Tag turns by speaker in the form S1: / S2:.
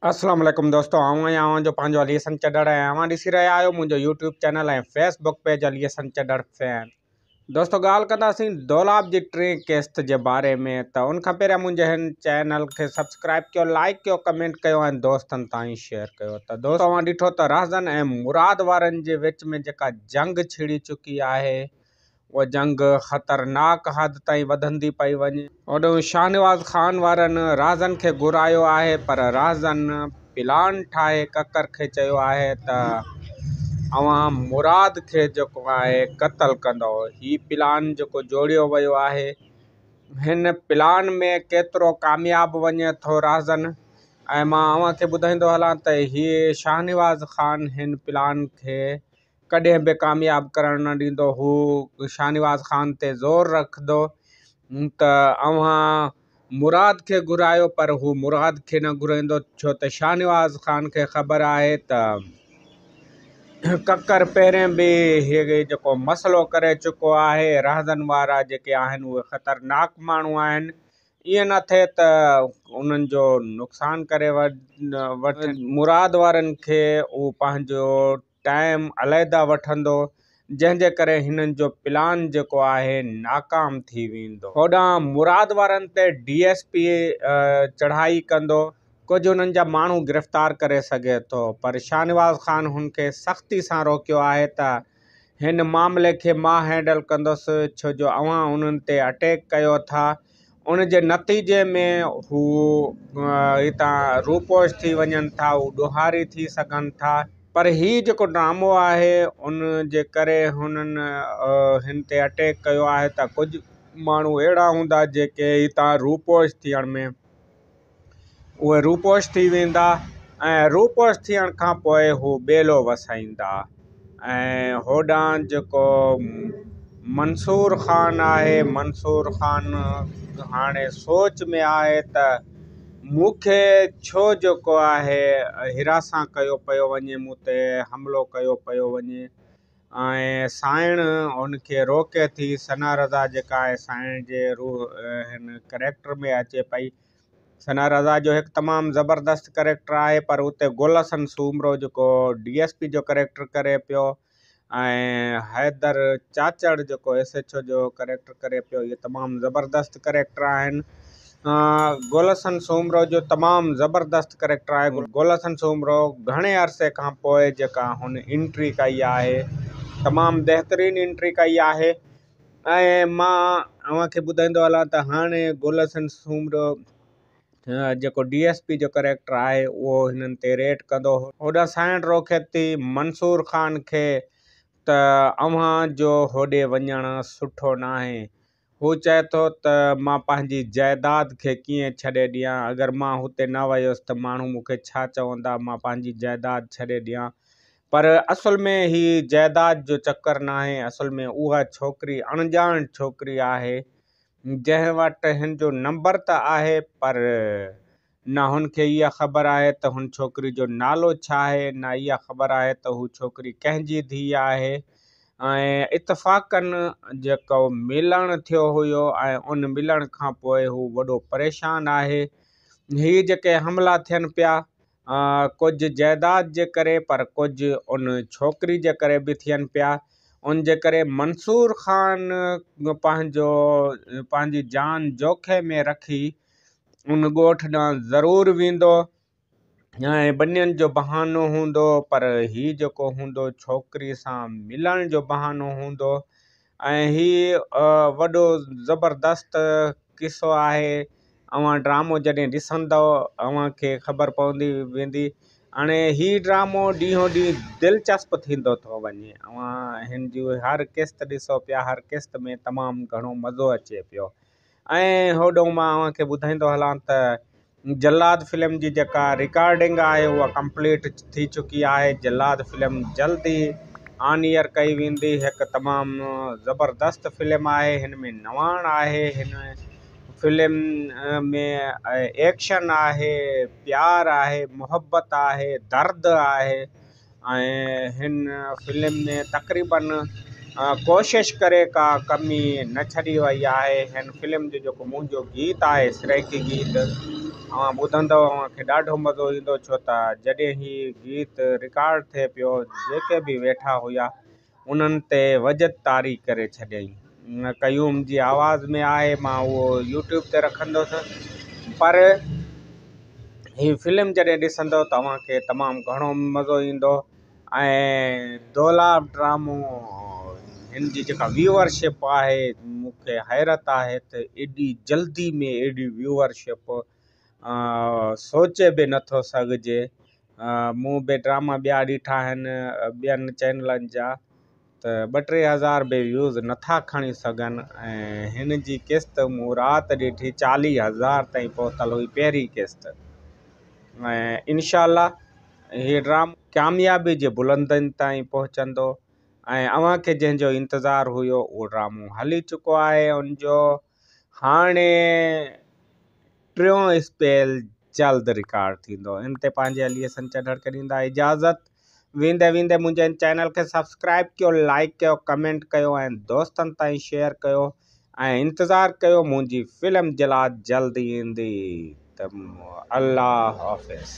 S1: اسلام عليڪم دوستو آئون آهيان اوهان جو پنهنجو علي حسن چڍڙ ۽ اوهان ڏسي رهيا آهيو منهنجو YouTube channel ۽ Facebook page Ali Hassan Chadhar fan. دوستو ڳالهه ڪنداسين دولاب جي ٽين قسط جي باري ۾ ته ان کان پهريان منهنجي هن چينل کي سبسڪرائب ڪيو لائڪ ڪيو ڪمينٽ ڪيو ۽ دوستن تائين شيئر ڪيو ته دوستو اوهان ڏٺو ته رهزن ۽ مراد وارن جي وچ ۾ جيڪا جنگ ڇڙي چڪي آهي اها جنگ خطرناڪ حد تائين وڌندي پئي وڃي. هوڏانهن شاهنواز خان وارن رازن کي گهرايو آهي پر رازن پلان ٺاهي ڪڪر کي چيو آهي ته اوهان مراد کي جيڪو آهي قتل ڪندؤ. هي پلان جيڪو جوڙيو ويو آهي هن پلان ۾ ڪيترو ڪامياب وڃي ٿو رازن ۽ مان اوهان کي ٻڌائيندو هلان ته هي شاهنواز خان هن پلان کي ڪڏهن به ڪامياب ڪرڻ نه ڏيندو. هو شاهنواز خان تي زور رکندو ته اوهان مراد کي گهرايو پر هو مراد کي نه گهرائيندو ڇو ته شاهنواز خان کي خبر آهي ته ڪڪر پهرين به هي جيڪو مسئلو ڪري چڪو آهي رهزن وارا جيڪي آهن اهي خطرناڪ ماڻهو آهن ائين نه ٿئي ته انهن جو نقصان ڪري وٺن مراد وارن کي هو پنهنجو ٽائيم عليحده وٺندو جنهن جي ڪري هنن جو پلان جيڪو آهي ناڪام ٿي ويندو. هوڏانهن مراد وارن تي ڊي ايس پي چڙهائي ڪندو ڪجهه انهن جا ماڻهو گرفتار ڪري سگهي ٿو پر شاهنواز خان هن کي سختي سان روڪيو آهي ته هن معاملي کي مان هينڊل ڪندس ڇو جو اوهان انهن تي اٽيڪ ڪيو ٿا ان جي نتيجي ۾ هو هتان روپوش ٿي وڃن ٿا هو ڏوهاري ٿي سگهن ٿا. پر هي جيڪو ڊرامو آهي ان جي ڪري هنن هن تي اٽيڪ ڪيو آهي ته ڪجهه ماڻهو اهڙا هوندا جيڪي هتان روپوش ٿيڻ ۾ اهي روپوش ٿي ويندا ۽ روپوش ٿيڻ کان پوء هو ٻيلو وسائيندا ۽ هوڏانهن جيڪو منصور خان آهي منصور خان هاڻي سوچ ۾ آهي ته مون کي ڇو جيڪو آهي هراسان ڪيو پيو وڃي مون تي حملو ڪيو پيو وڃي ۽ سائڻ ان کي روڪي ٿي ثنا رضا جيڪا آهي سائڻ جي روح هن ڪريڪٽر ۾ اچي پئي ثنا رضا جو هڪ تمام زبردست ڪريڪٽر آهي پر اتي گل حسن سومرو جيڪو ڊي ايس پي جو ڪريڪٽر ڪري پيو ۽ حيدر چاچڙ جيڪو ايس ايڇ او جو ڪريڪٽر ڪري پيو اهي تمام زبردست ڪريڪٽر آهن گل حسن سومرو جو تمام زبردست ڪريڪٽر آهي گل حسن سومرو گهڻي عرصي کان پوء جيڪا هن انٽري ڪئي آهي تمام بهترين انٽري ڪئي آهي ۽ مان اوهان کي ٻڌائيندو هلان ته هاڻي گل حسن سومرو جيڪو ڊي ايس پي جو ڪريڪٽر آهي اهو هنن تي ريٽ ڪندو هوڏانهن سائڻ روڪي ٿي منصور خان کي ته اوهان جو هوڏي وڃڻ سٺو ناهي هو چئي ٿو ته مان پنهنجي جائداد کي ڪيئن ڇڏي ڏيان، اگر مان هتي نه ويس ته ماڻهو مون کي ڇا چوندا، مان پنهنجي جائداد ڇڏي ڏيان. پر اصل ۾ هي جائداد جو چڪر ناهي، اصل ۾ اها ڇوڪري اڻڄاڻ ڇوڪري آهي، جنهن وٽ هن جو نمبر ته آهي پر نه هن کي اها خبر آهي ته هن ڇوڪري جو نالو ڇا آهي، نه اها خبر آهي ته هو ڇوڪري ڪنهن جي ڌيء آهي ۽ اتفاقاً جيڪو ملڻ ٿيو هيو ۽ ان ملڻ کان پوء هو وڏو پريشان آهي. هي جيڪي حملا ٿين پيا ڪجهه جائداد جي ڪري پر ڪجهه ان ڇوڪري جي ڪري به ٿين پيا ان جي ڪري منصور خان پنهنجو پنهنجي جان جوکي ۾ رکي ان ڳوٺ ڏانهن ضرور ويندو ۽ ٻنين جو بهانو هوندو پر هي جيڪو هوندو ڇوڪري سان ملڻ جو بهانو هوندو ۽ هي وڏو زبردست قصو آهي اوهان ڊرامو جڏهن ڏسندؤ اوهان کي خبر پوندي ويندي هاڻي هي ڊرامو ڏينهون ڏينهن دلچسپ ٿيندو ٿو وڃي اوهان هن جي هر قسط ڏسو پيا هر قسط ۾ تمام گهڻو مزو اچي پيو ۽ هوڏهون مان اوهان کي ٻڌائيندو هلان ته جلاد فلم جي جيڪا رڪارڊنگ آهي اها ڪمپليٽ ٿي چڪي آهي جلاد فلم جلد ئي آن ايئر ڪئي ويندي هڪ تمام زبردست فلم آهي هن ۾ نواڻ آهي هن فلم ۾ ايڪشن آهي پيار آهي محبت آهي درد آهي ۽ هن فلم ۾ تقريبن ڪوشش ڪري ڪا ڪمي نه ڇڏي وئي آهي. هن فلم جو جيڪو منهنجو گيت آهي سرائيڪي گيت اوهان ٻڌندؤ اوهان کي ڏاڍو مزو ايندو ڇو ته جڏهن هي گيت رڪارڊ ٿئي پيو جيڪي به ويٺا هيا انهن تي وجد طاري ڪري ڇڏيائين. قيوم جي آواز ۾ آهي مان اهو يوٽيوب تي رکندس پر هي فلم جڏهن ڏسندؤ ته اوهان کي تمام گهڻو مزو ايندو. ۽ دولاب ڊرامو هن جي جيڪا ويوئر شپ آهي مون کي حيرت آهي ته ايڏي جلدي ۾ ايڏي ويوئر شپ سوچي به نٿو سگهجي. مون به ڊراما ٻيا ڏٺا آهن ٻين چينلن جا ته ٻه ٽي هزار به ويوز نٿا کڻي سگهن ۽ هن جي قسط مون رات ڏٺي چاليهه هزار تائين پهتل هئي پهرين قسط ۽ انشاء الله هي ڊرامو ڪاميابي جي بلندين تائين پهچندو ۽ اوهان کي جنهن جو انتظار هيو اهو ڊرامو هلي چڪو آهي ان جو هاڻي ٽيون اسپيل جلد رڪارڊ ٿيندو. ان تي پنهنجي علي حسن چڍڙ کي ڏيندا اجازت. ويندي ويندي منهنجي هن چينل کي سبسڪرائب ڪيو، لائيڪ ڪيو، ڪمينٽ ڪيو ۽ دوستن تائين شيئر ڪيو ۽ انتظار ڪيو منهنجي فلم جلاد جلد ايندي ته الله حافظ.